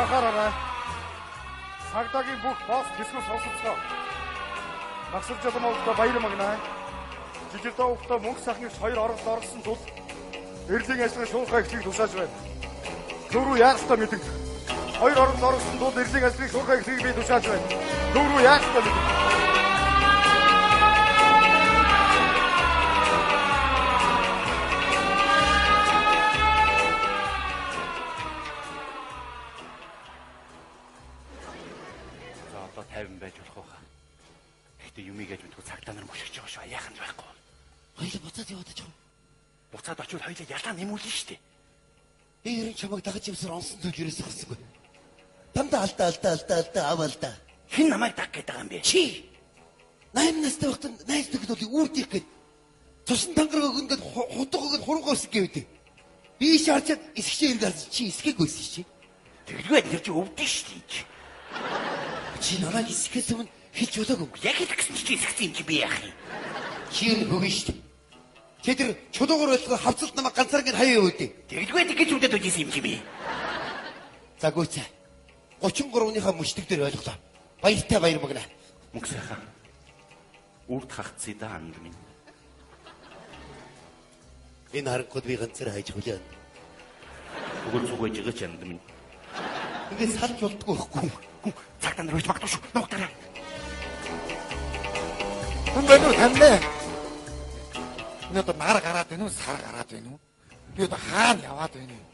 Анхаараарай. Цагдаагийн бүх пост хэсгүүд сонсоцгоо. Нагсар жолом овдоо баяр магнаа. Жижигдээ овдоо мөнх сайхныг хоёр оролд орсон тул эрлийн ажиллагаа шуурхай эхлэхийг тушааж байна. Төв рүү яах ёстой мэдэгдэх. Хоёр оролд орсон тул эрлийн ажлыг шуурхай эхлэхийг би тушааж байна. Төв рүү яах ёстой мэдэгдэх. За одоо 50 байж болох уу? Гэхдээ юмыг яаж мэдгүй цагдаа нар мөшгөж байгаа шүү. Яах юм байхгүй. Хоёул буцаад яваад очих уу? Буцаад очивол хоёулаа ялаа нэмүүлнэ шүү дээ. Би ер нь чамайг дагаж явсаар онсон зүйл ерөөсөө гарсангүй. Дандаа алдаа алдаа алдаа алдаа ав алдаа. Хэн намайг даг гэдэг юм бэ? Чи 8 настай байхдаа найз нөхөд бол үрдих гээд цусан тангараг өгнө гээд хутга өгöd хуруугаа өсөх гэвдэ. Би иш харчаад эсгчээ ирэг харсан чи эсгээг байсан чи. Тэгэлгүй тэр чи өвдөн шүү дээ. Чи намайг эсгэхээс өмнө хэлж болоогүй. Яг л гэсэн чи эсгсэн юм чи би яах юм? Чи ер нь хөгөн шүү дээ. Чи тэр чулуугаар байлгаа хавцалт намайг ганцаар ингэ хаяа үүдээ. Тэгэлгүй тэгэж үдээд үжсэн юм чи би. За гүйцээ. 33-ныхаа мөчтөг дээр ойлголоо. Баяртай баяр магнаа. Мөнх сайхан. Үрд хагцъя да анд минь. Энэ харанхуйд би ганцаар хайж хүлээн. Өгөр зүг байж байгаа ч анд минь. Ингээд салж болдгоо байхгүй. Хүн цагтаа нар хөөж магадгүй шүү. Нуугдараа. Хүн байна уу таньнэ? Энэ одоо нар гараад байна уу, сар гараад байна уу? Би одоо хаана яваад байна вэ?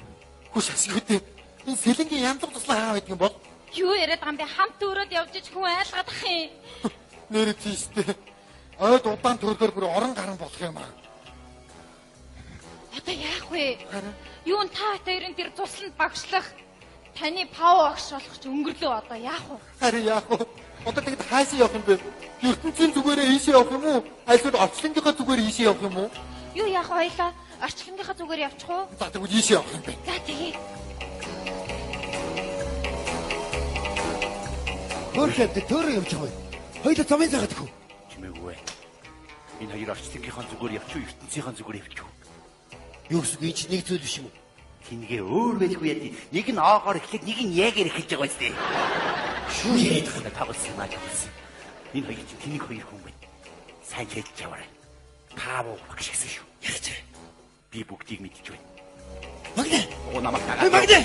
Хүш асгүйтэй. Энэ сэлэнгийн янзлаг туслан хаа байдаг юм бол? Юу яриад байгаа юм бэ? Хамт өрөөд явж ич хүн айлгадах юм. Нэрээ тийштэй. Ойд удаан төрөхөөр бүр орон гарan болох юм аа. Одоо яах вэ? Юу н та хоёрын тэр тусланд багшлах таны пав багш болох ч өнгөрлөө одоо яах вэ? Харин яах вэ? Одоо тэгэд хаашаа явах юм бэ? ертөнцийн зүгээрээ ийшээ явах юм уу? Альсвал орчлонгийнхаа зүгээр ийшээ явах юм уу? Юу яах вэ хоёлаа? Орчлонгийнхаа зүгээр явчих уу? За тэгвэл ийшээ явах юм бэ. За тэгээ. Хөөрхөд төөрөө явж байгаа юм. Хоёулаа замын цагаад хөө. Чимээгүй ээ. Энэ хоёр орчлонгийнхаа зүгээр явчих уу? ертөнцийнхаа зүгээр явчих уу? Юу гэсэн үг энэ чинь нэг зүйл биш юм уу? Тингээ өөр байлгүй яа. Нэг нь оогоор эхлээд нэг нь яагаар эхэлж байгаа юм дээ. Шүү яриад байгаа. Тоглосон юм аа тоглосон. Энэ хоёр чинь тэнэг хоёр хүн байна. Сайн хэлж яваарай. Таав багш гэсэн шүү. Яаж вэ? Би бүгдийг мэдэж байна. Магнаа. Уу намайг дагаад. Магнаа.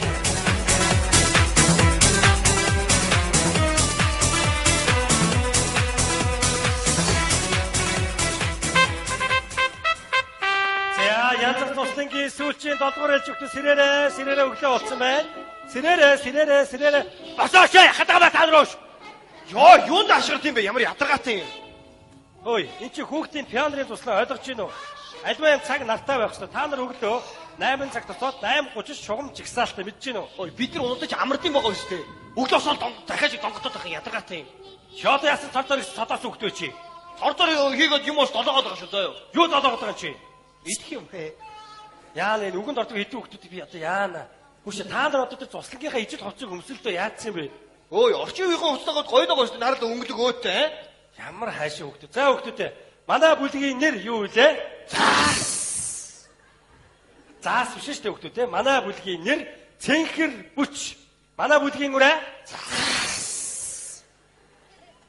За янзлах туслангийн сүүлчийн 7 дугаар ээлж өгтө сэрээрээ сэрээрээ өглөө болсон байна. Сэрээрээ сэрээрээ сэрээрээ босооч хатгаа та нар ууш. Йоо, юунд ашиглах юм бэ? Ямар ядаргаатай юм. Хөөе, эн чи хүүхдийн пианрын туслан ойлгож гин үү? Альва юм цаг нартай байх хэрэгтэй. Та нар өглөө 8 цаг тосоод 8:30 шугам жигсаалтай мэдэж гин үү? Ой, бид нар унадаж амардсан байгаа шүү дээ. Өглөө босоод дахиад донготоод байх ядаргаатай юм. Чи одоо яасан цор цор содоос хүүхдээ чи. Цор цор хийгээд юм уус долоогоод байгаа шүү заяа. Юу долоогоод байгаа юм чи? Идэх юм бэ? Яана энэ үгэнд ордог хэдэн хүүхдүүдийг би одоо яана. Хүүшээ та нар одоо тэр туслангийнхаа ижил хувцсыг өмсөлтөө яатсан юм бэ? Ой, орчин үеийн хувцастайгаа гоё л байгаа шүү дээ. Нарал өнгөлөг өөтэй. Ямар хайшин хүүхдүүд. За хүүхдүүдээ. Манай бүлгийн нэр юу вэ? Заас. Заас биш шүү дээ хүүхдүүдээ. Манай бүлгийн нэр Цэнхэр бүч. Манай бүлгийн үрээ Заас.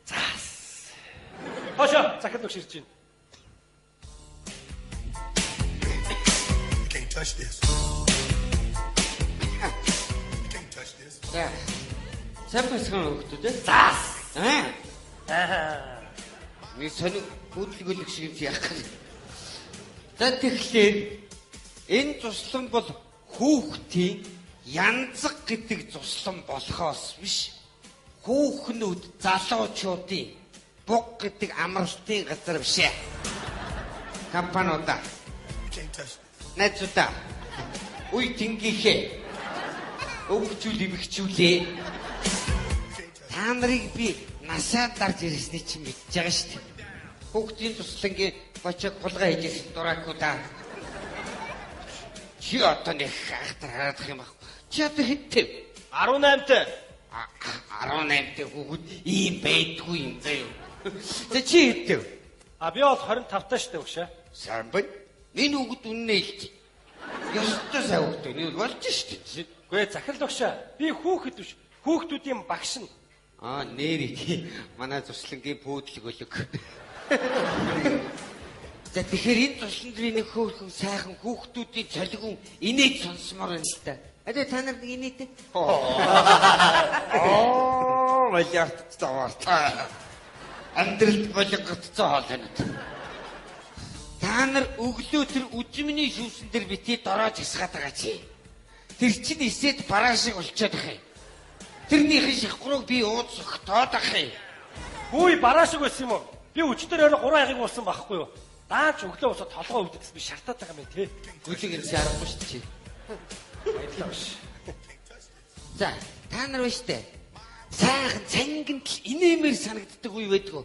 Заас. Хошоо захид өгш ирж байна. You can't touch this. You can't touch this. За. Сайн байцгаана уу хүүхдүүд ээ? Заас. Аа. Аа. Нэг сонин гүйлгүүлэх шиг юм яах вэ? За тэгэхээр энэ туслан бол хүүхдийн янзаг гэдэг туслан болохоос биш. Хүүхнүүд залуучуудын буг гэдэг амралтын газар биш ээ. Компаниудаа, You can't touch this. найзуудаа, үе тэнгийнхээ өвгчүүл эмгчүүлээ. You can't touch Та нарыг би насаа дарж ирсний чинь мэдж байгаа шүү дээ. Хүүхдийн туслангийн бочог хулгай хийж дураагүй да. Чи одоо нэг анхтар хараадах юм байхгүй. Чи одоо хэдтэй? 18-тай. 18-тай хүүхэд ийм байдгүй юм заяа. За чи хэдтэй? А би бол 25 таа шүү дээ өгшөө. Сайн байна. Миний хүүхэд үннээ хэлж. Ёстой сайн хүүхэд. Энэ болж шүү дээ. Гүй захирал өгшөө. Би хүүхэд биш. Хүүхдүүдийн багш нь. Аа, нэрээ тий. Манай туслангийн пүүдлэг өлөг. За тэгэхээр энэ туслан дээр нэг хөөрхөн сайхан хүүхдүүдийн цолгон инээж сонсомоор байна л та. А тэгээ та нар нэг инээтэй. Аа, малиарт таваарта. Амьдралд болгоцсон хоол байна. Та нар өглөө тэр үжимний шүүсэн дээр бити дороо жасгаад байгаа чи. Тэр чинь эсэд бараа шиг болчиход ах юм. Тэрнийхэн шихгурууг би ууд согтоод ах юм. Хүй бараа шиг байсан юм уу? Би өчтөр орой 3 аягийг уусан байхгүй юу? Даач өглөө усаа толгой өвдөж би шартаад байгаа юм тий. Гүлэг энэ аргагүй шүү дээ. Баярлалаа биш. За, та нар байна штэ. Сайхан цангинтл инээмэр санагддаг үе байдгүй.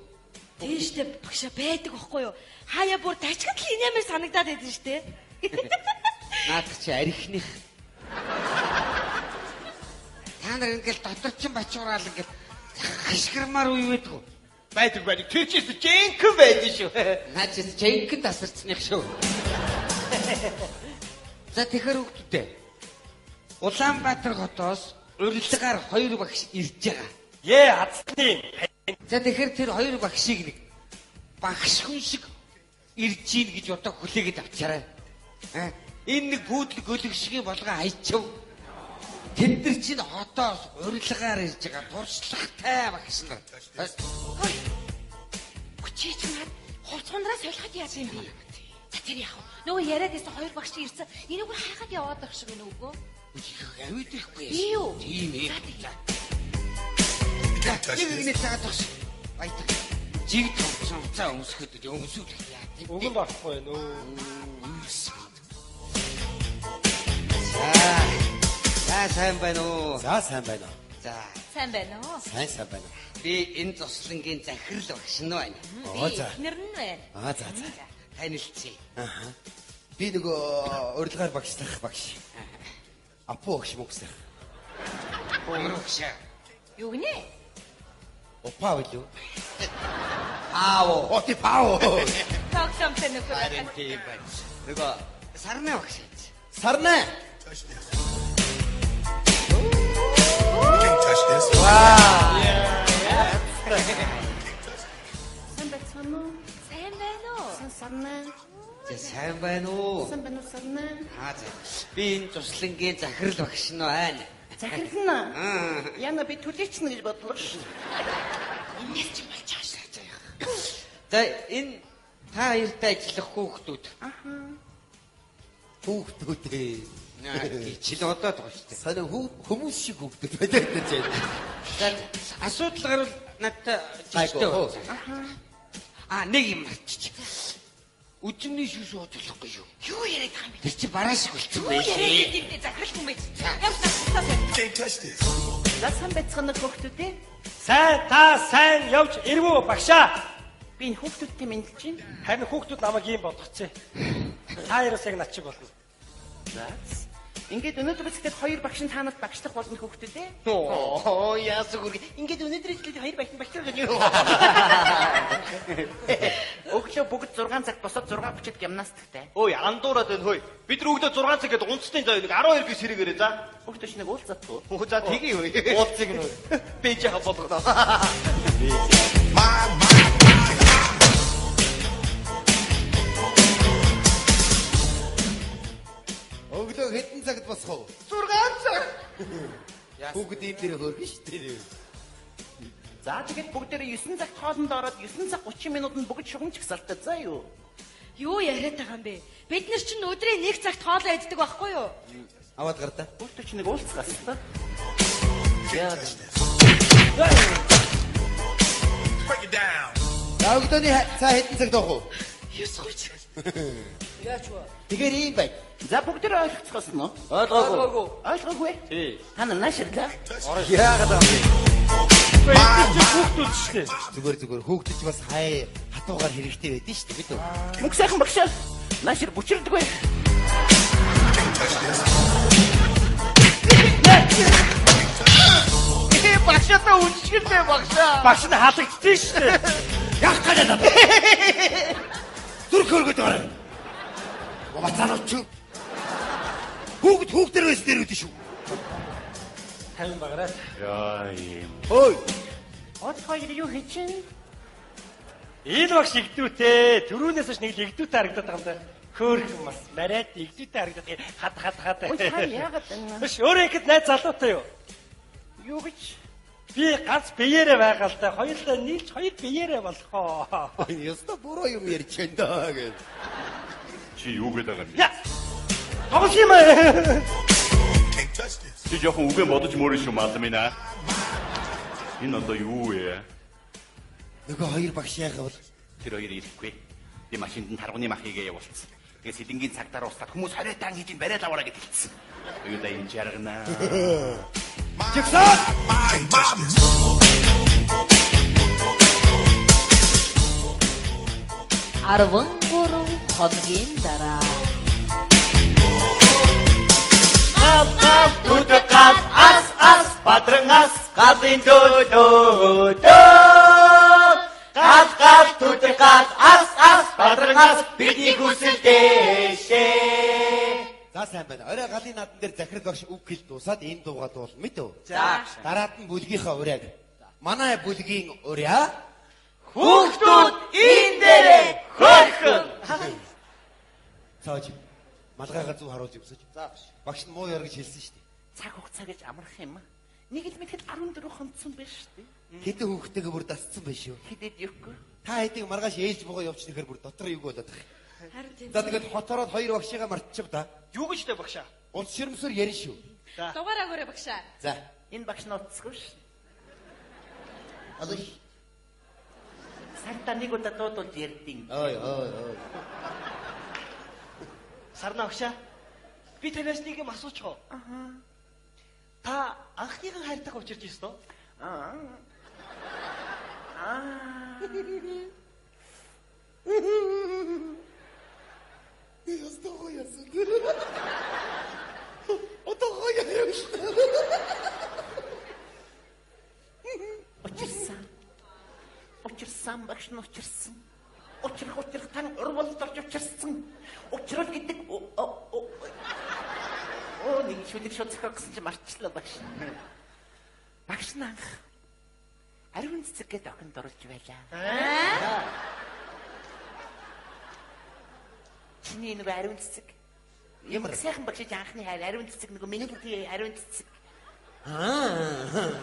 Тийм штэ багшаа байдаг байхгүй юу? Хаяа бүр тачигтл инээмэр санагдаад байдаг штэ. Наадах чи архиных. Та нар ингээл дотор чин бачуураал ингээл хашгирмаар үе байдгүй. Байдаг байдаг. Тэр чинь жинхэнэ байдаг шүү. Наа чи жинхэнэ тасарчных шүү. За тэгэхээр хүүхдүүдээ. Улаанбаатар хотоос урилгаар хоёр багш ирж байгаа. Ээ хадсны. За тэгэхээр тэр хоёр багшийг нэг багш хүн шиг ирж ийн гэж одоо хүлээгээд авчаарай. Аа энэ нэг пүүдлэг өлөг шигийн болгон хайчив. Тэд нар чинь хотоос урилгаар ирж байгаа туршлагатай багш нар. Хүчээ чи над хувц хундраас солиход яаж юм бэ? За тэр яах вэ? Нөгөө яриад байсан хоёр багш ирсэн. Энийг бүр хайхад яваад байх шиг байна үгүй? Авиудахгүй. Би юу? Тийм ээ. За нэг нэг цагаад багш. Баятаг. Жиг томцсон хуцаа өмсөхөд өмсүүлэх яа. Өгөнд орохгүй нөө. За. За сайн байна уу? За сайн байна уу? За. Сайн байна уу? Сайн сайн байна. Би энэ туслангийн захирал багш нь байна. Оо за. Нэр нь байна. Аа за за. Танилцъя. Аа. Би нөгөө урилгаар багшлах багш. Апу багш мөгсөх. Ямар багш? Юу гинэ? Опа билүү? Пао. О тий пао. Тоглоомтой нөхөр. Харин тийм байна. Нөгөө сарнай багш. Сарнай. Touch this. You can't touch this. Сайн байцгаана уу? Сайн байна уу? Сайн сарнай. За сайн байна уу? Сайн байна уу сарнай? Аа за. Би энэ туслангийн захирал багш нь байна. Захирал нь. Яна би түлээчнэ гэж бодлоо ш. Энэс чи болж байгаа ш. За энэ та хоёртай ажиллах хүүхдүүд. Аха. Хүүхдүүдээ. Гिचл одоод байгаа шүү дээ. Санаа хүмүүс шиг хүүхдүүд байдаг гэж байна. За асуудал гарвал надтай жигтэй байна. Аха. Аа нэг юм мартчих. Үжимний шүүс ууж болохгүй юу? Юу яриад байгаа юм бэ? Тэр чи бараа шиг болчихсон Юу байх. яриад юм бэ? Захирал хүн байж. Ямар ч настай байна. You can't touch this. За сайн байцгаана уу хүүхдүүдээ? Сайн та сайн явж ирвүү багшаа. Би энэ хүүхдүүдтэй мэндэлж байна. Харин хүүхдүүд намайг ийм болгоцсон. Та хоёроос яг над чиг болно. За. Ингээд өнөөдөр үзэхдээ хоёр багш нь та нарт багшлах болно хүүхдүүдээ. Оо яасан гүр. Ингээд өнөөдөр үзлээ хоёр багш нь багшлах гэж юу. Өглөө бүгд 6 цагт босоод 6:30-д гимнастиктай. Ой андуураад байна хөөе. Бид нар өглөө 6 цаг гээд унцны заа нэг 12 гис хэрэгээрээ за. Хүүхдүүд нэг уулзаадгүй. Оо за тгий хөөе. Уулзыг нөө. Бэж яха болгоно. Өглөө хэдэн цагт босох вэ? 6 цаг. Хүүхэд ийм дээр хөөргөн шүү дээ. За тэгээд бүгдээрээ 9 цагт хоолнд ороод 9 цаг 30 минутанд бүгд шугам чагсаалтай заа юу. Юу яриад байгаа юм бэ? Бид нар чинь өдрийн 1 цагт хоолоо иддэг байхгүй юу? Аваад гар та. Хүүхдүүд чи нэг уулзгаас та. You can't touch this. Break it down. За өглөөний цай хэдэн цагт уух вэ? 9:30. Яаж вэ? Тэгэхээр ийм байна. За бүгдээрээ ойлгоцгоосон уу? Ойлгоогүй. Ойлгоогүй. Тий. Та нар нааширлаа. Яагаад юм бэ? Энд чи хүүхдүүд шүү дээ. Зүгээр зүгээр хүүхдэж бас хай хатуугаар хэрэгтэй байдэн шүү дээ бид үү? Мөнх сайхан багшаа. Наашир бүчирдэггүй. You can't touch this. Багшаатаа үнчгэлээ багшаа. Багш нь халагдчихсан шүү дээ. Яах гэдэг юм? Зүрх хөргөд гараа. Бацаанууд чи. Хүүхд хүүхдэр байсан дээр үүдэн шүү. 50 багараа. Яа юм. Ой. Од хоёр юу хийчин? Энэ багш игдүүтэй. Төрүүнээс хойш нэг л игдүүтэй харагдаад байгаа юм да. Хөөхөн бас мариад игдүүтэй харагдаад хад хад хад. Ой та яагаад энэ? Биш өөрөө ихэд найз залуутай юу? Юу гэж? Би ганц биеэрээ байгаа л да. Хоёулаа нийлж хоёр биеэрээ болох оо. Ёстой буруу юм ярьж байна даа гэд. Чи юу гэдэг байгаа юм? Я. Тоглох юм аа. Чи жоохон үгээ бодож мөрөн шүү малам минь аа. Энэ одоо юу вэ? Нөгөө хоёр багш яагаа бол Тэр хоёр ирэхгүй. Би машинд нь таргууны мах хийгээ явуулсан. Тэгээ сэлэнгийн цагтаар устаад хүмүүс 20 таан хийж бариад аваарай гэж хэлсэн. Оюула энэ жаргана. Жигсаад! 13 хоногийн дараа Гал гал түдэг гал ас ас бадран ас галын дөлөө Гал гал түдэг гал ас ас бадран ас бидний хүсэл дэшээ. За сайн байна. Орой галын надан дээр захирал багш үг хэл дуусаад энэ дуугаа дуулна мэт үү? За. Дараад нь бүлгийнхаа урайг. Манай бүлгийн ураа Хүүхдүүд энэ дээрээ хөөрхөн. Цааж малгайгаа зүг харуулж өмсөж. За багш нь муу яар гэж хэлсэн шүү дээ. Цаг хугацаа гэж амрах юм. Нэг л мэтгэд 14 хонцсон байж шүү дээ. Хэдэн хүүхдтэйгээ бүр дасцсан байх шүү. Хэдэд юхгүй. Та хэдийг маргааш ээлж бугаа явчихнэхэр бүр дотор юг болоод байх. Харин тийм. За тэгээд хотороод хоёр багшигаа мартчих та. Юу гэж тэ багшаа? Улс ширмсөр ярина шүү. Дугаараа өгөөрэй багшаа. За. Энэ багш нь утасгүй шүү. Алиш. Сартаа нэг удаа дуудулж ярьдیں۔ Ой ой ой. Сарна багшаа. Би танаас нэг юм асуучих уу? Аа. Та анхныхан хайртайгаа учирч ирсэн үү? Аа. Аа. Ястаа гоё яасан. Одоо гоё яасан. Учирсан. Учирсан багш нь учирсан. Учрах учрах тан урвалд орж учирсан. Учрал гэдэг оо нэг шүлэг шууд зохиох гэсэн чи марчлаа багш. Багш нь анх ариун цэцэг гэдэг охинд оруулж байлаа. Чиний нөгөө ариун цэцэг. Ямар сайхан багш чи анхны хайр ариун цэцэг нөгөө миний ариун цэцэг. Аа.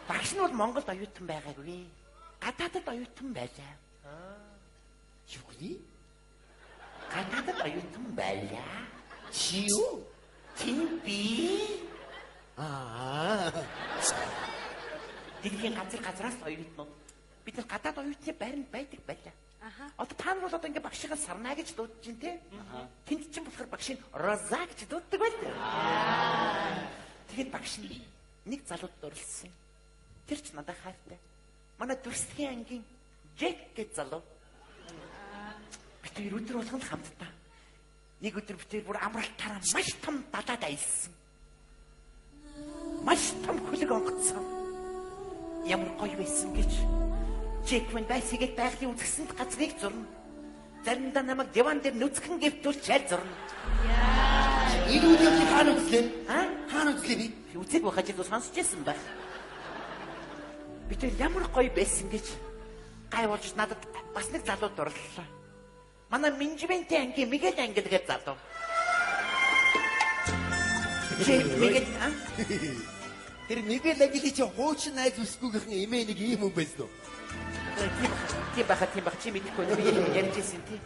Багш нь бол Монголд оюутан байгаагүй. Гадаадд оюутан байлаа. Юу гэнэ? Гадаадд оюутан байлаа. Чи юу? Чи би? Аа. Дэлхийн газар газраас оюутнууд. Бид нар гадаад оюутны байранд байдаг байлаа. Аха. Одоо та нар бол одоо ингээ багшигаа сарнаа гэж дуудаж чинь те. Тэнд чинь болохоор багшийг Роза гэж дууддаг байлаа. Тэгээд багш нь нэг залууд дурлсан. Тэр ч надад хайртай. Манай дүрслэгийн ангийн Джек гэж залуу. Бид хоёр өдөр болгон хамтдаа. Нэг өдөр бид хоёр бүр амралтаараа маш том далаад аялсан. Маш том хөлөг онгоцсон. Ямар гоё байсан гэж. Джек минь байсгээд байгалийн үзэсгэлэнт газрыг зурна. Заримдаа намайг диван дээр нүцгэн гэвтүүл чайл зурна. Энэ үйл явдлыг хаана үзлээ? Аа? Хаана үзлээ би? Үзег байхаж илүү сонсч байсан байх. Би тэр ямар гоё байсан гэж гай болж надад бас нэг залуу дурлалаа. Манай менежментийн ангийн Мигэл ангил гэж залуу. Джек Мигэл аа? Тэр Мигэл ангили чи хуучин найз өсгүйгийнхэн эмээ нэг ийм хүн байсан уу? Тийм баха тийм баха чи мэдэхгүй би ярьж ирсэн тий.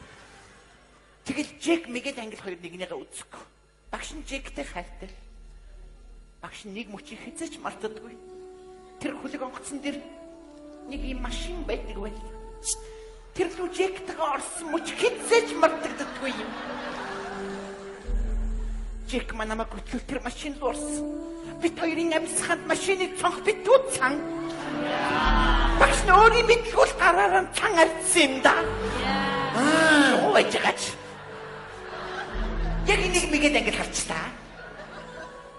Тэгэл Джек Мигэл ангил хоёр нэгнийгээ үзэхгүй. Багш нь Джектэй хайртай. Багш нь нэг мөчийг хэзээ ч мартадаггүй. Тэр хөлөг онгоцон дээр нэг юм машин байдаг байл. Тэр лүү Джектэйгээ орсон мөч хэзээ ч мартагддаггүй юм. Джек маань намайг хөтлөл тэр машин руу орсон. Бид хоёрын амьсгаанд машины цонх битүү цан. Багш нь өөрийн мэдлгүүл гараараа цан ардсан юм да. Аа, юу байж байгаа ч. Яг энийг мэгээд ангид харчлаа.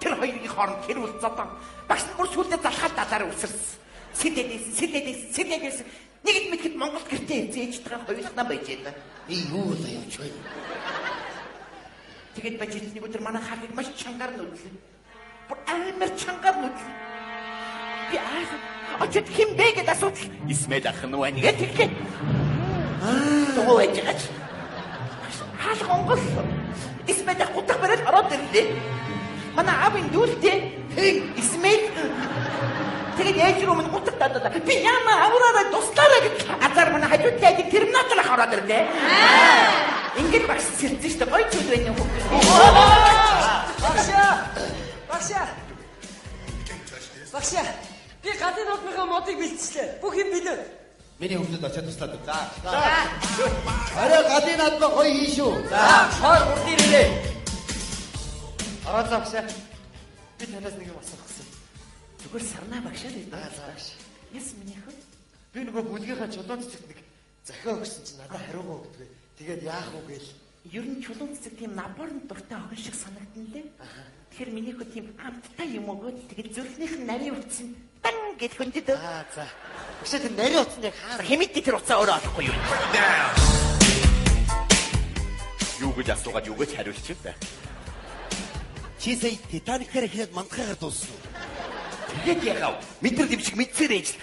Тэр хоёрын хооронд тэр үл зодон. Багш нь бүр сүүлдээ залхаад далаараа үсэрсэн. Сэлэлээс, сэлэлээс, сэлэлээс. Нэг л мэдхэд Монгол гэртээ ирсэн ээжтэйгээ хоёулахнаа байж байна. Би юу л явж байна. Тэгээд байж нэг өдөр манай хагийг маш чангаар нүдлээ. Бүр амар чангаар нүдл. Би айхан очид хэн бэ гэдээ асуудал. Исмэл ах нь байна гэж тэглээ. Дугуй байж байгаа ч. Хаалга онгол. Исмэл ах гутах бариад ороод ирлээ. Манай аавын дүүлтэй хэн Исмэл. Тэгээд ээж рүү минь гутах дадаа. Би яама авраараа туслаарай гэж азар манай хажууд тайдын терминатор ах ороод ирлээ. Ингээд багш сэрсэн шүү дээ. Гоё зүйл байна юм хүмүүс. Багшаа. Багшаа. Багшаа. Би гадны наадмынхаа модыг бэлтжлээ. Бүх юм бэлэн. Миний хүмүүст очиад туслаад. За. Арай гадны наадмаа гоё хийн шүү. За, хойр гурд ирээ. Ороолоо багшаа. Би танаас нэг юм асуух гэсэн. Зүгээр сарнаа багшаа л Аа, за багш. Яс миний хөө. Би нөгөө бүлгийнхаа чулуун цэцэгт нэг захиа өгсөн чинь надад хариугаа өгдөгөө. Тэгээд яах вэ гээл. Ер нь чулуун цэцэг тийм наборн дуртай охин шиг санагдана лээ. Тэгэхээр миний хөө тийм амттай юм өгөөд тэгээд зүрхнийх нь нарийн утсан дан гэж хөндөд. Аа за. Багшаа тэр нарийн утсан яг хаана? Хэмэдний тэр утсаа өөрөө олохгүй юу? Юу гэж асуугаад юу гэж хариулчих вэ? Чи сая Титаникаар эхлээд мандахаар дууссан уу? Тэгээд яхав? Мэдрэл юм шиг мэдсээр ээж л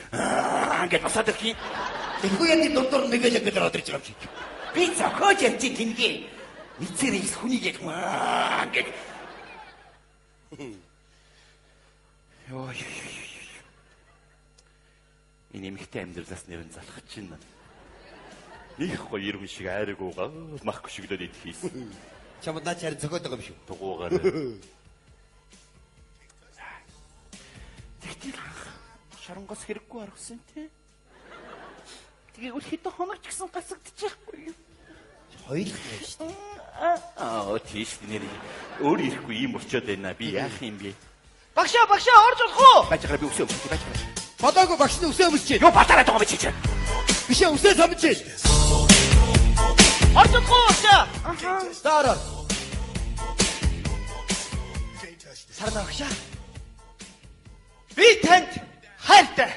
ингээд босоод ирэх юм. Тэгэхгүй яа тийм дундуур мэгэл ингээд ороод ирж байгаа юм шиг. Би зохиож ярьж тэнгээ. Мэдсээр ээж хүнийг яг ингээд. Йоо. Энэ эмэгтэй амьдралаас нэрэн залхаж чинь. Них гоё ирмэн шиг айраг уугаа мах хөшөглөөд идэх хийсэн. Чамд наа чарин зохиод байгаа юм шүү. Дугуугаар. Тэгтэл анх шоронгоос хэрэггүй оргосон тий. Тэгээ үл хэдэн хоног ч гэсэн гасагдчихгүй юм. Хоёулах юм шүү дээ. Аа тийш нэр өөр ирэхгүй юм болчоод байна. Би яах юм бэ? Багшаа, багшаа орж болох уу? Бажгаа би өсөө өмсөж бажгаа. Бодоогүй багш нь өсөө өмсөж. Юу батараад байгаа юм чи чи? Бишээ өсөө самж. Орж болох уу багшаа? За ороо. Сарнаа багшаа. Би танд хайртай.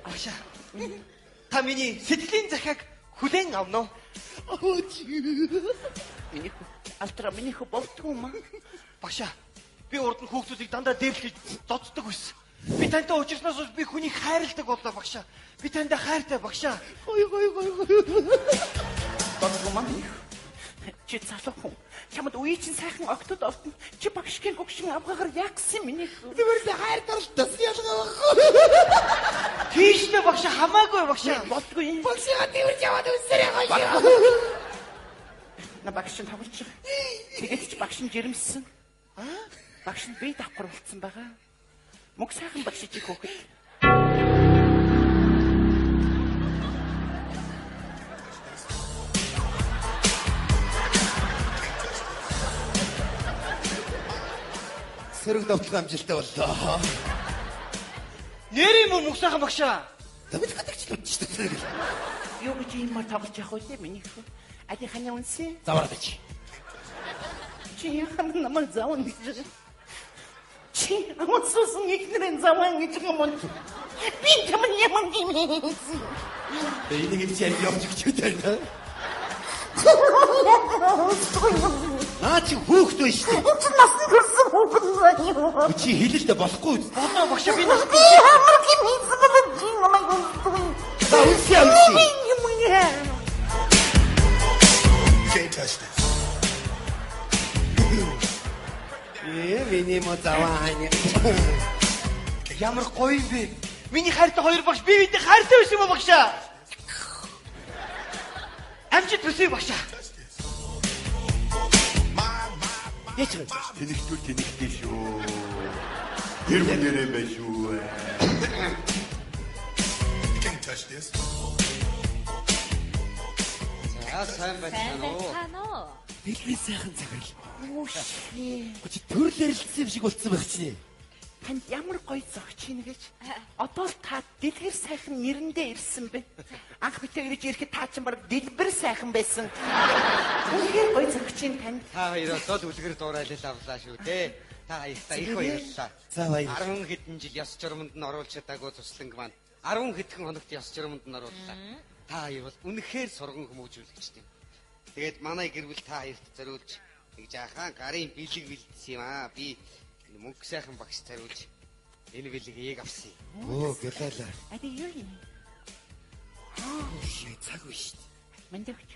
Багшаа. Та миний сэтгэлийн захиаг хүлээн авна уу? Миний хөө алтра миний хөө болтгүй юм аа. Багшаа. Би урд нь хүүхдүүдийг дандаа дээрлэж зодддаг байсан. Би тантай уулзсанаас хойш би хүнийг хайрладаг боллоо багшаа. Би тантай хайртай багшаа. Гой гой гой гой. Болтгүй юм аа миний хөө. Чи залуу хүн. Чамд үе чинь сайхан октод олдно. Чи багшгийн гогшин авгаагаар яах гэсэн миний хөө. Зүгээр л хайр дурл тас ялгаа байхгүй. Тийшнэ багшаа хамаагүй багшаа. Болтгүй юм. Багшаа тийвэрч яваад үсэрээ гоё. На багш нь тоглож байгаа. Тэгээд чи багш нь жирэмсэн. Аа? Багш нь бие давхар болцсон байгаа. Мөг сайхан багш чи хөөхөд. Сэрэг довтлого амжилттай боллоо. Нэр юм уу мөг сайхан багшаа? Тамид гадагч л үдчих шүү дээ. Юу гэж юм тоглож явах вэ миний хөө? Али ханя үнсэн? Заваарад чи. Чи яхан намайг заван гэж. Чи амсуусан ихнэрэн заван гэж юм уу? Би чамд ямар юм бэ? Энийг чи явж өгч байна. Наа чи хүүхэд байна шүү дээ. Чи насны төрсөн хүүхэд байна юу? Чи хэлэлтэй болохгүй. Болоо багшаа би нас Би ямар юм хийсэн бэ? Чи намайг үнсгүй. За үнсээ амжи. Юм яа. Can't touch this. Ээ миний мо заваа хань. Ямар гоё юм бэ? Миний хайртай хоёр багш би бидэнд хайртай байсан юм уу багшаа? Амжилт хүсье багшаа. Яч вэ? Тэнэгтүүл тэнэгтэй шүү. Тэр хүнээрээ байх шүү. You can't touch this. За сайн байцгаана уу? Сайн уу? Дэлхийн сайхан цагаал. Үгүй. Чи төрөл ярилцсан юм шиг болцсон байх чинь. Танд ямар гоё зогч ийн гэж. Одоо л та дэлгэр сайхан нэрэндээ ирсэн бэ. Анх битээ ирж ирэхэд та чинь баг дэлбэр сайхан байсан. Үнэхээр гоё зогч ийн танд. Та хоёр одоо л үлгэр дуурайлал авлаа шүү дээ. Та баяртай их баярлалаа. За баярлалаа. 10 хэдэн жил ёс журманд нь оруулж чадаагүй тусланг маань 10 хэдхэн хоногт ёс журманд нь орууллаа. Та хоёр бол үнэхээр сурган хүмүүжүүлэгчтэй. Тэгээд манай гэр бүл та хоёрт зориулж нэг жаахан гарын бэлэг бэлдсэн юм аа. Би мөнгө сайхан багш зориулж энэ бэлгийг авсан юм. Өө гэлээлээ. А тэг юу юм? Аа, цаг биш. Мандагч.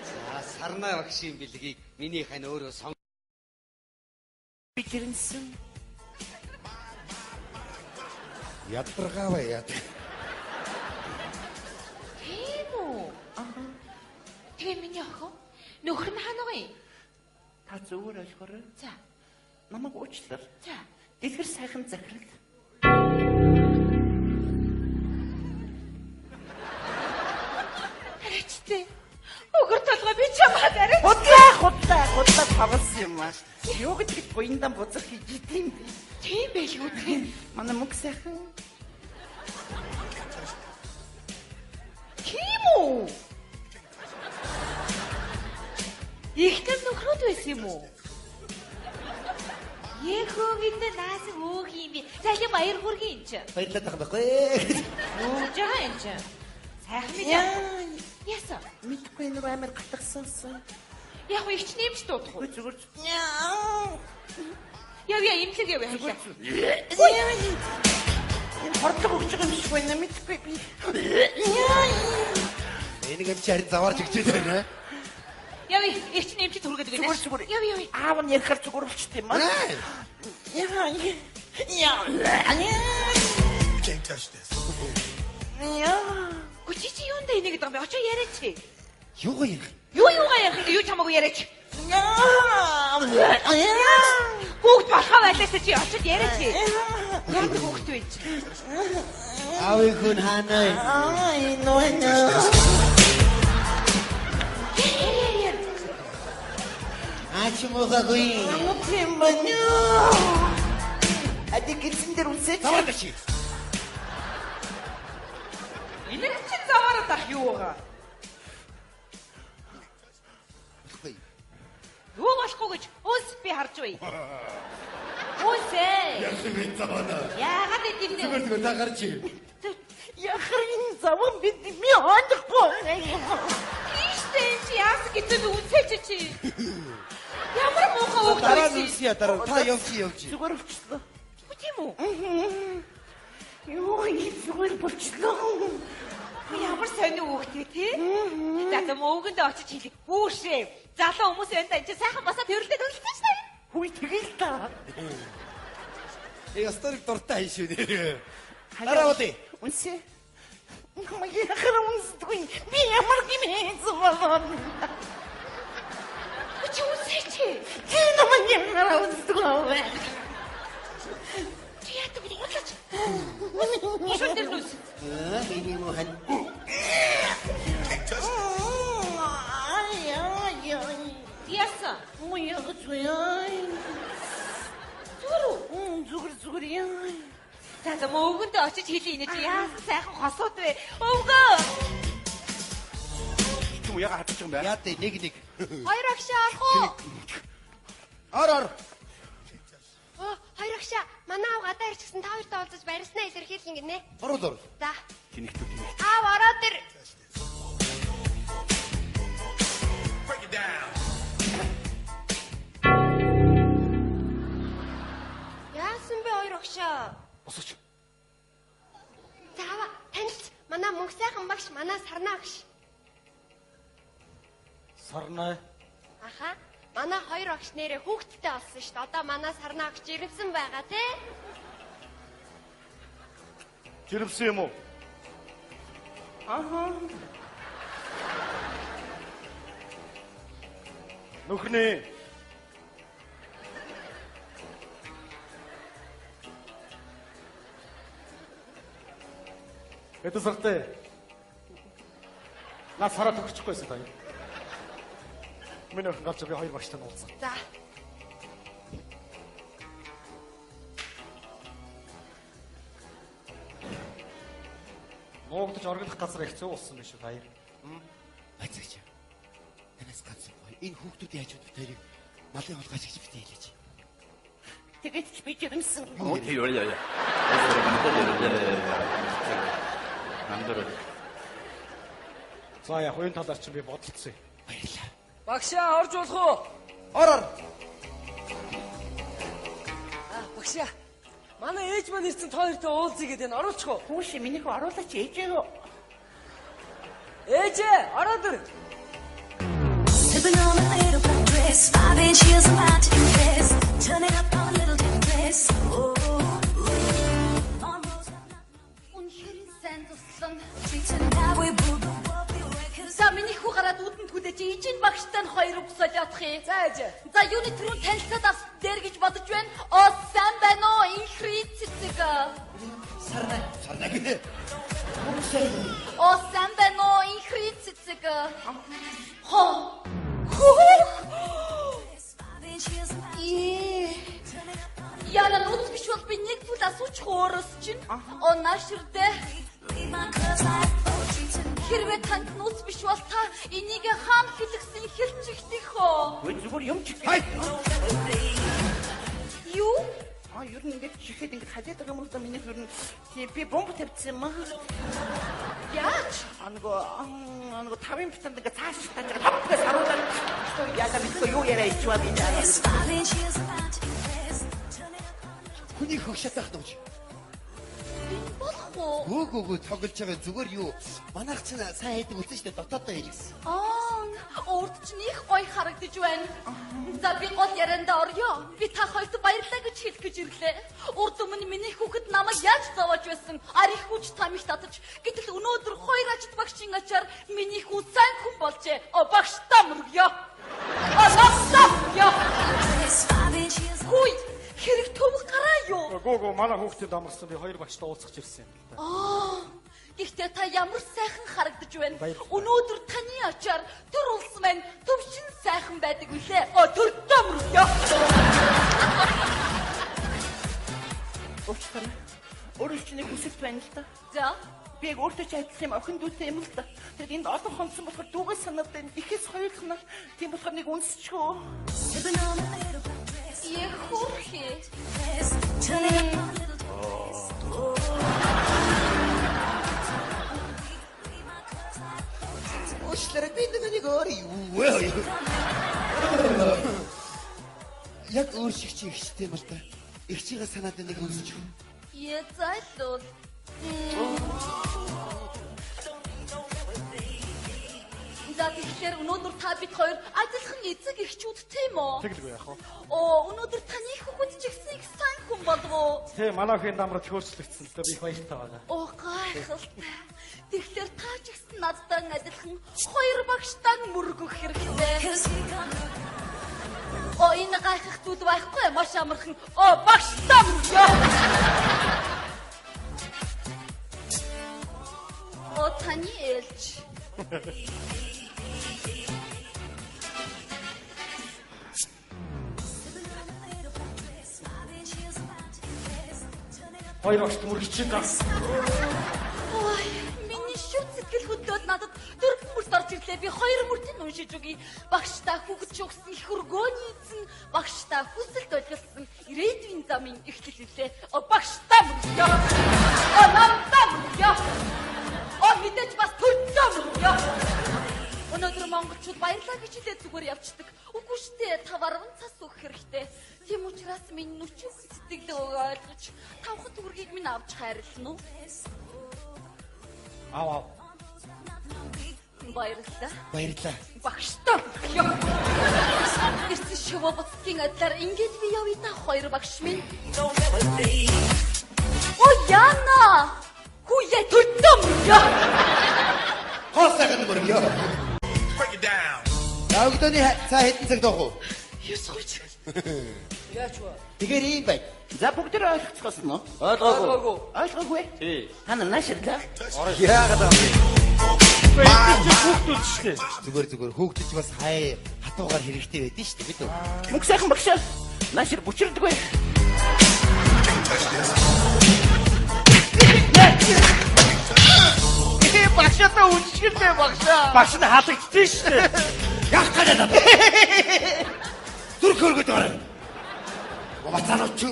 За сарнаа багшийн бэлгийг миний хань өөрөө сон Би жирэмсэн. Ядаргаа яа. Тийм үү? Аа. Тэгээ миний охин нөхөр нь хаана байгаа юм? Та зүгээр ойлгоорой. За. Намайг уучлаар. За. Дэлгэр сайхан захирал. Арайчтэй. Өгөр толгой би чамаа арайч. Худлаа худлаа худлаа тоглосон юм аа. Юу гэдэгт буяндан бузар хийж идэм бэ? Тийм байлгүй тийм. Манай мөнгө сайхан. Тийм үү? Ихтэй нөхрүүд байсан юм уу? Ехөө гэдэг наасан өөх юм би. Залим баяр хүргэе энэ чинь. Баярлалаа тах байхгүй. Өгж байгаа юм чинь. Сайхан мэдээ. Яасан? Мэдгүй нэр амар гатгсансан. Яг их ч нэмж дуудах уу? Зүгээр. Яв яа имлэг яв яа. Энэ хордлого өгч байгаа юм шиг байна мэдгүй би. Энийг юм чи харин заваарч өгч байна. Яв их ч нэмж түргээд өгнө. Зүгээр зүгээр. Яв яв. Аав нь ярихаар зүгээр болчт юм аа. Яа. Яа. You can't touch this. Яа. Гү чи чи юундаа инээ гэдэг юм бэ? Очоо яриач. Юугаа ярих? Юу юугаа ярих юм юу ч хамаагүй яриач. Яа. Хүүхд болохоо байлаас чи очоод яриач. Яг хүүхд вэ чи? Аавын хүн хаана вэ? Аа энэ нөө. Аач муугаагүй. Тийм байна. Ади гэрсэн дээр үнсээч. Заваарч чи. Энэ чи заваараад ах юу байгаа? Болохгүй. Юу болохгүй гэж үнс би харж бай. Үнсээ. Яасан бэ заваана? Яагаад идэв нэ? Зүгээр зүгээр та гарч. Яхар энэ заван бид би ойлгохгүй. Тийштэй энэ чи яасан гэж би үнсээч чи. Ямар муухай хүүхд Дараа нь вэ? үнсье дараа. Та явчих явчих. Зүгээр болчлоо. Тийм үү? Юу юм зүгээр болчлоо. Ямар сонио хүүхд вэ тий? За за мөвгөндөө очиж хэлээ. Хүүшээ. Залуу хүмүүс байна да энэ чи сайхан басаа тэрэлдээ төлөлтөө шүү дээ. Хүй тэгэл та. Э ястарыг дуртай хин шүү нэр. Дараа удаа. Үнсээ. Намайг яхар үнсдгүй. Би ямар гимээ болоо. Чи үнсээч. Чи намайг яхар үнсдгүй. Чи яадаг бэ? Худлаач. Шүн дээр нүс. Аа миний муухан. Ай ай ай. Яасан? Муу яг зүяа. Зүгээр үү? Зүгээр зүгээр яа. За за мөвгөндөө очиж хэлье энэ чи яасан сайхан хосууд вэ? Өвгөө. Чүм яга хатчих юм бэ? Яа тэ нэг нэг. Хоёр агшаа орох уу? Ор ор. Оо, хоёр агшаа манай аав гадаа ирчихсэн та хоёртой уулзаж барьснаа илэрхийлэн гинэ. Орол орол. За. Тэнэгтүү тэнэгтүү. Аав ороод ир. Break it down. Яасан бэ хоёр агшаа? Босооч. За аваа танилц манай мөнх сайхан багш манай сарнаа багш. Сарнаа. Аха. Манай хоёр багш нэрээ хүүхэдтэй болсон шүү дээ. Одоо манай сарнаа багш жирэмсэн байгаа тий. Жирэмсэн юм уу? Аха. Нөхрний. Хэдэн сартай? Наа сараа төгсчихгүйсэн та. Миний охин гарч би хоёр багштай уулзсан. За. Нуугдаж оргилох газар их зөв болсон биш үү та хоёр? Бацаач. Танаас ганц гоё. Энэ хүүхдүүдийн хажууд бид хоёрыг Малын хулгайч гэж битээ хэлээч. Тэгээд ч би жирэмсэн. За яг энэ талаар чинь би бодолцсон. Баярлалаа. Багшаа орж болох уу? Ор ор. Аа, багшаа. Манай ээж маань ирсэн та хоёртой уулзъя гэдэг нь оруулчих уу? Хүүш миний хүү оруулаач ээжээ. Ээжээ, ороод ир. Sipping on a little black dress, 5-inch heels and my dress. Turn it up a little dress. Oh, on roads Үнэхээр сайн туслан. tonight we blew the world we records. За миний хүү гараад үдэнд хүлээж ижин багштай нь хоёр үг солиодох юм. За ээжээ. За юуны түрүүн танилцаад авсан дээр гэж бодож байна. Оо сайн байна уу? Инхри цэцэг. Сарнай. Сарнай гинэ. Оо сайн байна уу? Инхри цэцэг. Хоо. Хөөх. 5-inch heels and my Ээ. Яна нүц биш бол би нэг зүйл асуучих өөрөөс чинь. Оо нааширдээ. leave my curves like poetry tonight. Хэрвээ танд нууц биш бол та энийг хаана хэлгсэн хэлчихдэх хөө. Өө зүгээр юм чи. Хай. Юу? А ер нь ингэж чихээд ингэж халиад байгаа юм л да миний ер нь тий би бомб тавьчихсан юм аа. Яаж? А нөгөө а, нөгөө тавын битанд ингэ цааш тааж байгаа тавтгаас харуулаад яалаа мэдгүй юу яриа ичваа би. 5-inch heels and my dress. Turn it up a little Хүний хөх шатаах нууж. Болох уу? Гөө гөө гөө тоглож байгаа зүгээр юу? Манайх чинь сайн хийдэг үлдэн штэ дотоодоо хийлгэсэн. Аа, урд чинь их гоё харагдаж байна. За би гол яриандаа орё. Би та хоёрт баярлалаа гэж хэлэх гэж ирлээ. Урд өмнө миний хүүхэд намайг яаж зовоож байсан? Ар их хүч там их татаж. Гэтэл өнөөдөр хоёр ажид багшийн ачаар миний хүү сайн хүн болжээ. О багштай мөргөё. О намтай мөргөё. dress. 5-inch heels Хүй, хэрэг төвөг гараа юу? Гөө гөө манай хүүхдэд амарсан би хоёр багштай уулзах ирсэн юм л да. Аа, гэхдээ та ямар сайхан харагдаж байна. Баярлалаа. Өнөөдөр таны ачаар төр улс маань төвшин сайхан байдаг үлээ. О, төрдөө мөргөё. Уучлаарай. Өөрөө чи нэг хүсэлт байна л да. За, Би яг өөртөө ч адилхан юм охин дүүтэй юм л да. Тэгэд энд олон хонцсон болохоор дүүгээ санаад байна. Ихээс хоёулахнаар тийм болохоор нэг үнсчихөө. Sipping on a little black dress. яг хөөрхий. Dress. Turn it up a little dress. Oh, leave my curves like poetry tonight. Уучлаарай би нэг өөр юу вэ? Яг өөр шиг чи ихчтэй юм л да. Ихчийгээ санаад нэг үнсчих. Е зайлуул. За тэгэхээр өнөөдөр та бид хоёр адилхан эцэг эхчүүд тийм үү? Тэгэлгүй яах вэ? Оо, өнөөдөр таны хүүхэд ч ихсэн их сайн хүн болов уу? Тэ манай охин дамрад хөөрчлөгдсөн л да би их баяртай байгаа. Оо, гайхалтай. Тэгэхээр та ч ихсэн надтай адилхан хоёр багштай мөргөх хэрэгтэй. Cause he got Оо, энэ гайхах зүйл байхгүй маш амархан. Оо, багштай мөргөө. Оо, таны ээлж. Sipping on a little black dress. 5-inch heels and my dress. Turn it up. Хоёр багштай мөргөж чинь за. Ой, миний шүт сэтгэл хөдлөөд надад дөрвөн мөрт орж ирлээ. Би хоёр мөртийг уншиж өгье. Багштай хүүхэд чугсан их өргөөний эзэн, багштай хүсэлт ойлголсон ирээдүйн замын эхлэл үлээ. О, багштай мөргөё. О, намтай мөргөё. О, мэдээж бас төрдөө мөргөё. Өнөөдөр монголчууд баярлаа гэж хэлээд зүгээр явцдаг. Үгүй штэ, 5.10 цас өгөх хэрэгтэй. Тийм учраас минь нүчүүхэн сэтгэлээ ойлгож, тавхан төгрөгийг минь авч хайрлана уу? Ав ав. Баярлалаа. Баярлалаа. Багштай. Ирсэн шивэ буцгийн адилаар ингэж би явъя та хоёр багш минь. О яна! Хүүе төрдөө мөргөө. Хоо сайхан мөргөө. Break it down. Давгданы цаа хэдэн цаг дуух уу? 9:30. Яаж вэ? Тэгэхээр ийм байна. За бүгд ойлгоцгоосон уу? Ойлгоогүй. Ойлгоогүй. Тий. Та нар нааширлаа. Яагаад юм бэ? Хүүхдүүд шүү дээ. Зүгээр зүгээр хөөгдөж бас хай хатуугаар хэрэгтэй байдэн шүү дээ бид үү? Мөнх сайхан багшаа. Наашир бүчирдэггүй. Багшаатаа үнчгэлээ багшаа. Багш нь халагдчихсан шүү дээ. Яах гэдэг вэ? Зүрх хөргөд байгаа юм. Бацаанууд чи.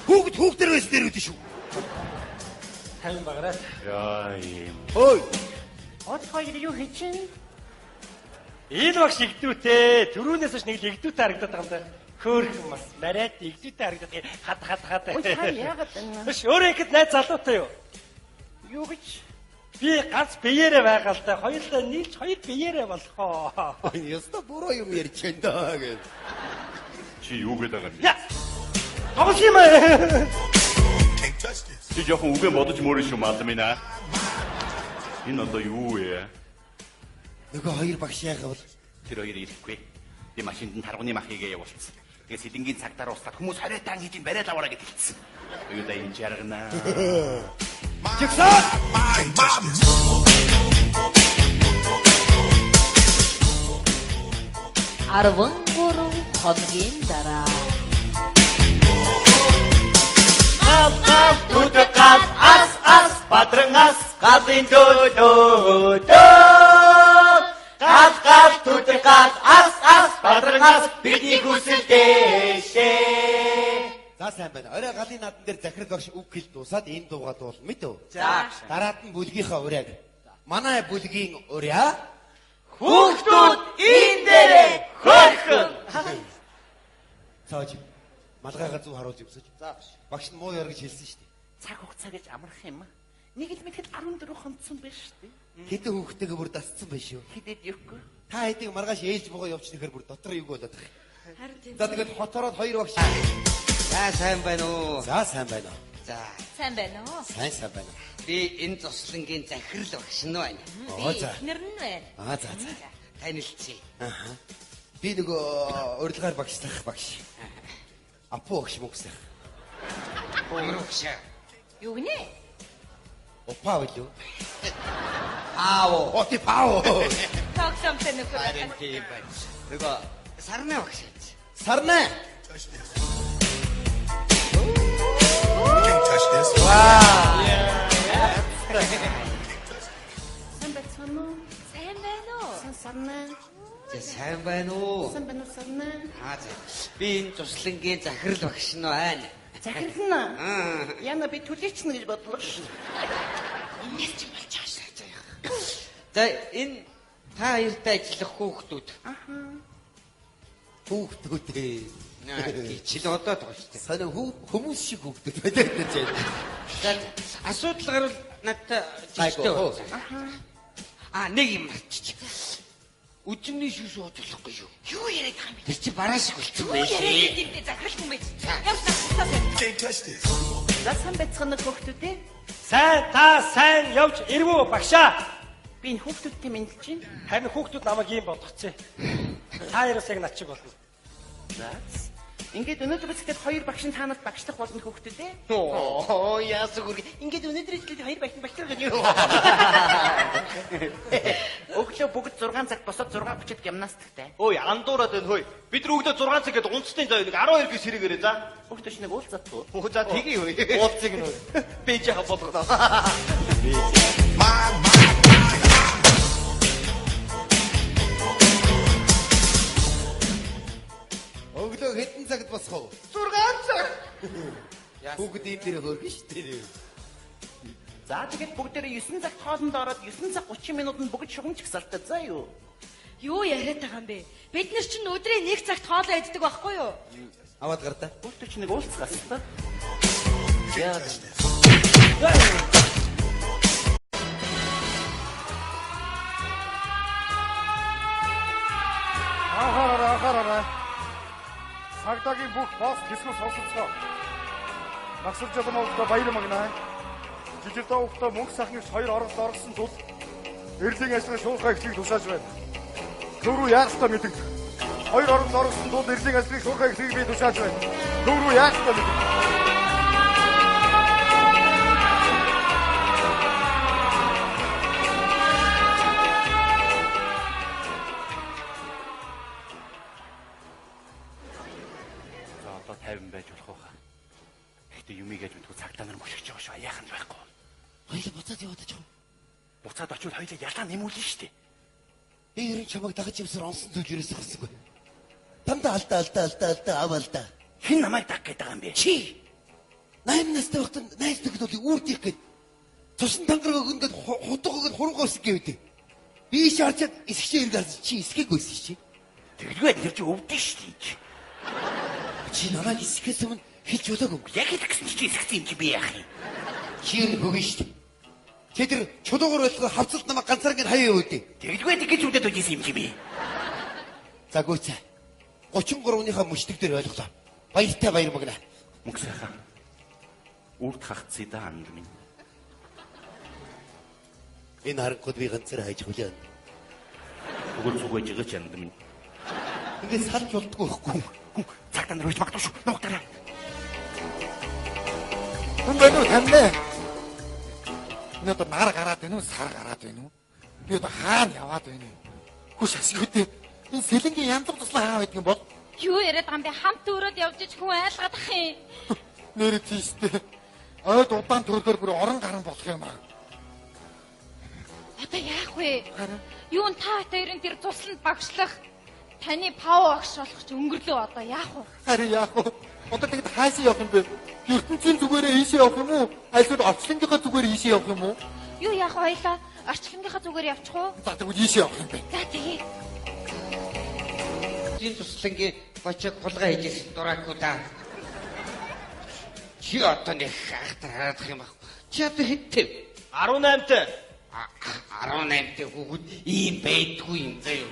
Хүүхэд хүүхдэр байсан дээр үүдэн шүү. 50 баграад. Яа юм. Ой. Од хоёр юу хийж чинь? Энэ багш игдүүтэй. Түрүүнээс хойш нэг л игдүүтэй харагдаад байгаа юм да. Хөөхөн бас мариад игдүүтэй харагдаад хад хад хад. Ой та яагаад энэ? Биш өөрөө ихэд найз залуутай юу? Юу гэж? Би ганц биеэрээ байгаа л та. Хоёулаа нийлж хоёр биеэрээ болох оо. Ёстой буруу юм ярьж байна даа гэж. Чи юу гэдэг байгаа юм бэ? Я. Тоглох юм аа. Чи жоохон үгээ бодож мөрөн шүү мал минь аа. Энэ одоо юу вэ? Нөгөө хоёр багш яагаа бол Тэр хоёр ирэхгүй. Би машинд нь тарганы мах хийгээ явуулсан. Тэгээ сэлэнгийн цагтаар устаад хүмүүс 20 таан хийж бариад аваарай гэж хэлсэн. Оюудаа энэ жаргана. Жигсаад! Арван хоногийн дараа Гал гал түдэг гал ас ас бадран ас галын дөлөө Гал гал түдэг гал ас ас бадран ас бидний хүсэл дэшээ. За сайн байна. Орой галын надан дээр захирал багш үг хэл дуусаад энэ дууга дуулна мэт үү? За. Дараад нь бүлгийнхаа урайг. Манай бүлгийн ураа Хүүхдүүд энэ дээрээ хөөрхөн. Цааж малгайгаа зүг харуулж өмсөж. За. Багш нь муу ёр гэж хэлсэн шүү дээ. Цаг хугацаа гэж амрах юм. Нэг л мэтгэл 14 хонцсон байж шүү дээ. Хэдэн хүүхдтэйгээ бүр дасцсан байх шүү. Хэдэд юхгүй. Та хэдийг маргааш ээлж бугаа явчихна гэхээр бүр дотор юг болоод байх. Харин тийм. За тэгээд хотороод хоёр багш. За сайн байна уу? За сайн байна уу? За. Сайн байна уу? Сайн сайн байна. Би энэ туслангийн захирал багш нь байна. Оо за. Эхнэр нь байна. Аа за за. Танилцъя. Аха. Би нөгөө урилгаар багшлах багш. Апу багш мөн гэсэн. Ямар багш? Юу гинэ? Опа билүү? Пао. О тий пао. Тоглоомтой нөхөр. Харин тийм байна. Нөгөө сарнай багш. Сарнай. Сайн байцгаана уу? Сайн байна уу? Сайн сарнай. За сайн байна уу? Сайн байна уу сарнай? Аа за. Би энэ туслангийн захирал багш нь байна. Захирал нь. Яна би түлээчнэ гэж бодлоо шүү. Энэс чи болж байгаа шүү. За яах. За энэ та хоёртай ажиллах хүүхдүүд. Аха. Хүүхдүүд ээ. Гिचл одоод байгаа шүү дээ. Сонио хүмүүс шиг хүүхдүүд байдаг гэж байна. За асуудал гарвал надтай жижигтэй Гайгүй. байна. Аа нэг юм мартчих. Үжимний шүүс ууж болохгүй юу? Юу яриад байгаа юм бэ? Тэр чи бараа шиг болчихсон Юу яриад байх. юм бэ? Захирал хүн байж. Явж надтай сайн. За сайн байцгаана уу хүүхдүүд ээ? Сайн та сайн явж ирвүү багшаа. Би энэ хүүхдүүдтэй мэндэлж байна. Харин хүүхдүүд намайг ийм болгоцсон. Та хоёроос яг над шиг болно. За. Ингээд өнөөдөр сэтгэл хоёр багш нь та нарт багшлах болно хүүхдүүд ээ. Оо яасан гүр. Ингээд өнөөдөр сэтгэл хоёр багш нь багшлах гэж юу? Өглөө бүгд 6 цагт босоод 6:30-д гимнастиктай. Ой андуураад байна хөөе. Бид нар өглөө 6 цаг гээд унцтын заа нэг 12 гис хэрэгээрээ за. Хүүхдүүд шиг нэг уулзаадгүй. Оо за тгий хөөе. Уулзыг нь. Бэж яха болгоно. Өглөө хэдэн цагт босох вэ? 6 цаг. Хүүхэд ийм дээр хөөргөн шүү дээ. За тэгээд бүгдээрээ 9 цагт хоолнд ороод 9 цаг 30 минутанд бүгд шугам чагсаалтай заа юу? Юу яриад байгаа юм бэ? Бид нар чинь өдрийн 1 цагт хоолоо иддэг байхгүй юу? Аваад гар та. Хүүхдүүд чинь нэг уулзгаас та. Анхаараарай, анхаараарай. Цагдаагийн бүх пост хэсгүү сонсоцгоо. Магсар жолом овдоо баяр магнаа. Жижигдээ овдоо мөнх сайхныг хоёр оролд орсон тул эрлийн ажиллагаа шуурхай эхлэх тушааж байна. Төв рүү яах ёстой мэдэгдэх. Хоёр оролд орсон тул эрлийн ажлыг шуурхай эхлэхийг би тушааж байна. Төв рүү яах ёстой мэдэгдэх. За одоо 50 байж болох уу? Гэхдээ юмыг яаж мэдгүй цагдаа нар мөшгөж байгаа шүү. Яах нь байхгүй. Хоёул буцаад яваад очих уу? Буцаад очивол хоёулаа ялаа нэмүүлнэ шүү дээ. Би ер нь чамайг дагаж явсаар онсон зүйл ерөөсөө гарсангүй. Дандаа алдаа алдаа алдаа алдаа ав алдаа. Хэн намайг дагах гээд байгаа юм бэ? Чи 8 настай байхдаа найз нөхөд бол үрдих гээд цусан тангараг өгнө гээд хутга өгöd хуруугаа өсөх гэвдэ. Би шаарчаад эсгчээ эрг харсан чи эсгээг байсан чи. Тэгэлгүй тэр чи өвдөн шүү дээ. Чи намайг эсгэхээс өмнө хэлж болоогүй. Яг хэлэх гэсэн чи эсгсэн юм чи би яах юм? Чи юм хөгөн шүү дээ. Чи тэр чулуугаар ойлгоо хавцалт намайг ганцаар ингэ хаяа үүдээ. Тэгэлгүй тэгэж үдээд үжсэн юм чи би. За гүйцээ. 33-ныхаа мөчтөг дээр ойлголоо. Баяртай баяр магнаа. Мөнгө сайхан. Үрд хагцъя да анд минь. Энэ харанхуйд би ганцаар хайж хүлээн. Тэгвэл зүг байж байгаа ч анд минь. Ингээд салж болдгоо байхгүй. Цагтаа нар хөөж магадгүй шүү. Нуугтараа. Хүн байна уу таньна? Энэ одоо нар гараад байна уу, сар гараад байна уу? Би одоо хаана яваад байна вэ? Хүш ашиггүй. Энэ сэлэнгийн янз бүр туслан хаа байдаг юм бол? Юу яриад байгаа юм бэ? Хамт өрөөд явж ич хүн айлгадах юм. Нэрээ тийштэй. Ойд удаан төрөхөөр бүр орон гарan болох юм аа. Одоо яах вэ? Юу н та хоёрын тэр тусланд багшлах таны пав багш болох ч өнгөрлөө одоо яах вэ? Харин яах вэ? Одоо тэгэд хаашаа явах юм бэ? ертөнцийн зүгээрээ ийшээ явах юм уу? Альсвал орчлонгийнхаа зүгээр ийшээ явах юм уу? Юу яах вэ хоёлаа? Орчлонгийнхаа зүгээр явчих уу? За тэгвэл ийшээ явах юм бэ? За тэгье. Энэ туслангийн бочог хулгай хийжсэн дуракуда. Чи одоо нэг ахтар хараадах юм баг. Чи одоо хэдтэй? 18-тай. 18-тай хүүхэд ийм байдгүй юм заяа.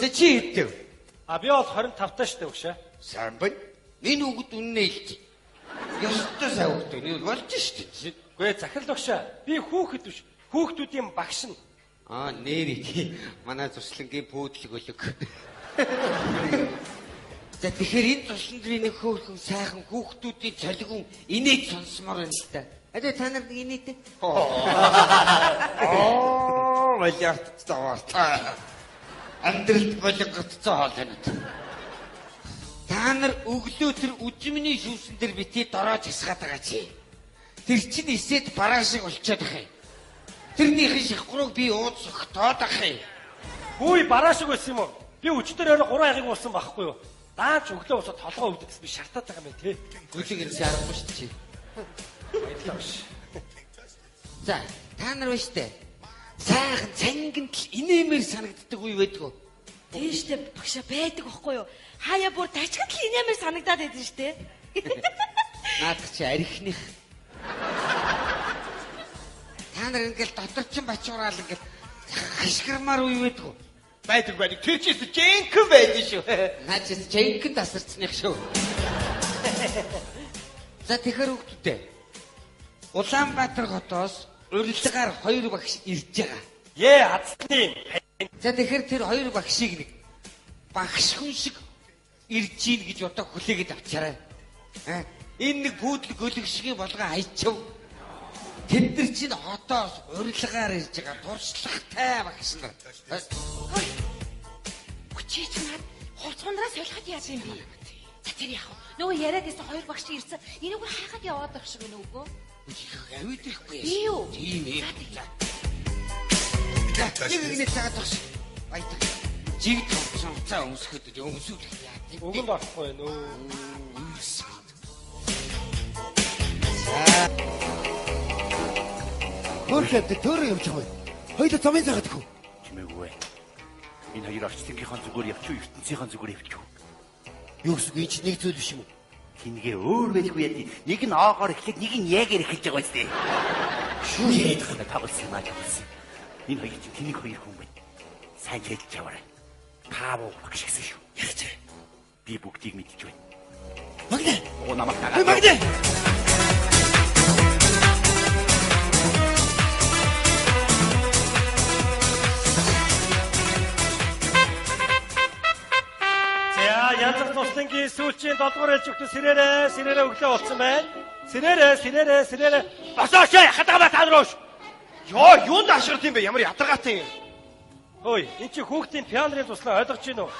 За чи хэдтэй? А би бол 25-тай шүү дээ өгшөө. Сайн байна. Энэ хүүхэд үннээ хэлж. Ёстой сайн хүүхэд энэ болж шүү дээ. Үгүй захирал өгшөө. Би хүүхэд биш. Хүүхдүүдийн багш нь. Аа нэрээ тий. Манай туслангийн пүүдлэг өлөг. За тэгэхээр энэ туслан дээр нэг хөөрхөн сайхан хүүхдүүдийн цолигон инээж сонсомоор байна л да. А та нар нэг инээдэ. Аа мэлярд заваартай. Амьдралд болгоцсон хоол байна. Та нар өглөө тэр үжимний шүүсэн дээр бити дороож хасгаад байгаа чи. Тэр чинь эсэд бараа шиг болчиход ах юм. Тэрнийхэн шихгурууг би ууц согтоод ах юм. Хүй бараа шиг байсан юм уу? Би өчтөр өрөө 3 аягийг уусан байхгүй юу? Даач өглөө усаад толгой өвдөж би шартаад байгаа юм байна тий. Гүлэг ирсэн аргагүй шүү дээ чи. Баярлалаа биш. За та нар байна штэ. Сайхан цангинтл инээмэр санагддаг үе байдгүй. Тийм штэ багшаа байдаг байхгүй юу? Хаяа бүр тачигтл инээмэр санагдаад байдсан штэ. Наадах чи архиных. Та нар ингээл дотор чин бачуураал ингээл хашгирмаар үе байдгүй. Байдаг байдаг. Тэр чинь жинхэнэ байдаг шүү. Наа чи жинхэнэ тасарчных шүү. За тэгэхээр хүүхдүүдээ. Улаанбаатар хотоос урилгаар хоёр багш ирж байгаа. Ээ хадсны. За тэгэхээр тэр хоёр багшийг нэг багш хүн шиг ирж ийн гэж одоо хүлээгээд авчаарай. Аа энэ нэг пүүдлэг өлөг шигийн болгон хайчив. Тэд нар чинь хотоос урилгаар ирж байгаа туршлагатай багш нар. Хүчээ чи над хувц хундраа солиход яах юм бэ? За тэр яах вэ? Нөгөө яриад байсан хоёр багш ирсэн. Энийг бүр хайгаад яваад байх шиг байна үгүй? Авиудахгүй. Би юу? Тийм ээ. За нэг нэг цагаад багш. Баятаг. Жигд хувцас хувцаа өмсөхөд өмсүүлэх яа. Өгөнд орохгүй байна өө. Хөөрхөд төөрөө явж байгаа юм. Хоёулаа замын цагаад хөө. Чимээгүй ээ. Энэ хоёр орчлонгийнхаа зүгээр явчих уу, ертөнцийнхаа зүгээр явчих уу? Юу гэсэн үг энэ чинь нэг зүйл биш юм уу? Тингээ өөр байлгүй яа. Нэг нь оогоор эхлээд нэг нь яагаар эхэлж байгаа юм дээ. Шүү яриад байгаа тоглосон юм аа тоглосон. Энэ хоёр чинь тэнэг хоёр хүн байна. Сайн хэлж яваарай. Таав багш гэсэн шүү. Яаж вэ? Би бүгдийг мэдэж байна. Магнаа. Оо намайг дагаа. Магнаа. За янз туслангийн сүүлчийн 7 дугаар ээлж өгтө сэрээрээ сэрээрээ өглөө болсон байна. Сэрээрээ сэрээрээ сэрээрээ Босооч хатгаа та нар ууш. Йоо юунд ашигт юм бэ? Ямар ядаргаатай юм. Хөөе, эн чи хүүхдийн пианрын туслан ойлгож гин үү?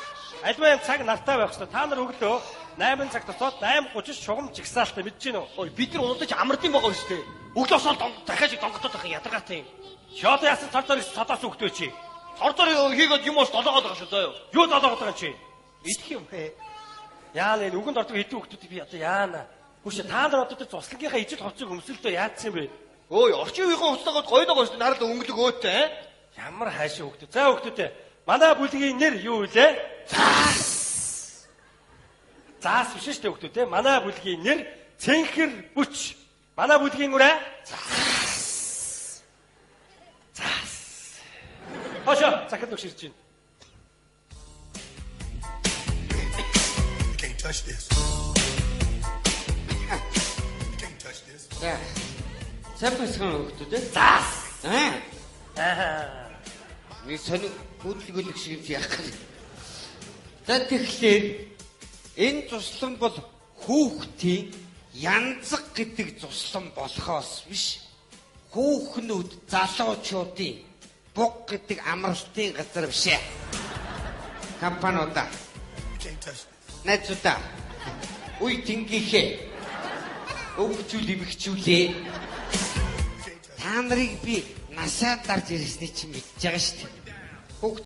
Альва юм цаг нартай байх хэрэгтэй. Та нар өглөө 8 цаг тосоод 8:30 шугам жигсаалтай мэдэж гин үү? Ой бид нар унтаж амардсан байгаа юм шүү дээ. Өглөө босоод дахиад шиг донготоод байх ядаргаатай юм. Чи одоо яасан цор цор содоос өгдөө чи. Цор цор хийгээд юм уус долоогоод байгаа шүү заяа. Юу долоогоод байгаа юм чи? Идэх юм бэ? Яана энэ үгэнд ордог хэдэн хүүхдүүдийг би одоо яана. Хүүшээ та нар одоо тэр цуслангийнхаа ижил хувцсыг өмсөлтөө яатсан юм бэ? Өө, орчин үеийн хувцастайгаа гоё доо шүү дээ. Нарал өнгөлөг өөтэй. Ямар хайшин хүүхдүүд. За хүүхдүүдээ. Манай бүлгийн нэр юу вэ? Заас. Заас биш шүү дээ хүүхдүүд те. Манай бүлгийн нэр Цэнхэр бүч. Манай бүлгийн үрээ Заас. Заас. Хошоо захид өгш ирж байна. You can't touch this. You can't touch this. За. Сайн байцгаана уу хүүхдүүд ээ? Заас. Аа. Аа. Нэг сонин гүйлгүүлэх шиг юм яах вэ? За тэгэхээр энэ туслан бол хүүхдийн янзаг гэдэг туслан болохоос биш хүүхнүүд залуучуудын буг гэдэг амралтын газар биш ээ. Компаниудаа. You can't touch this. Найзуудаа. Үе тэнгийнхээ. Өвчүүл ивхчүүлээ. Та нарыг би насаа дарж ирсний чинь мэдж байгаа шүү дээ.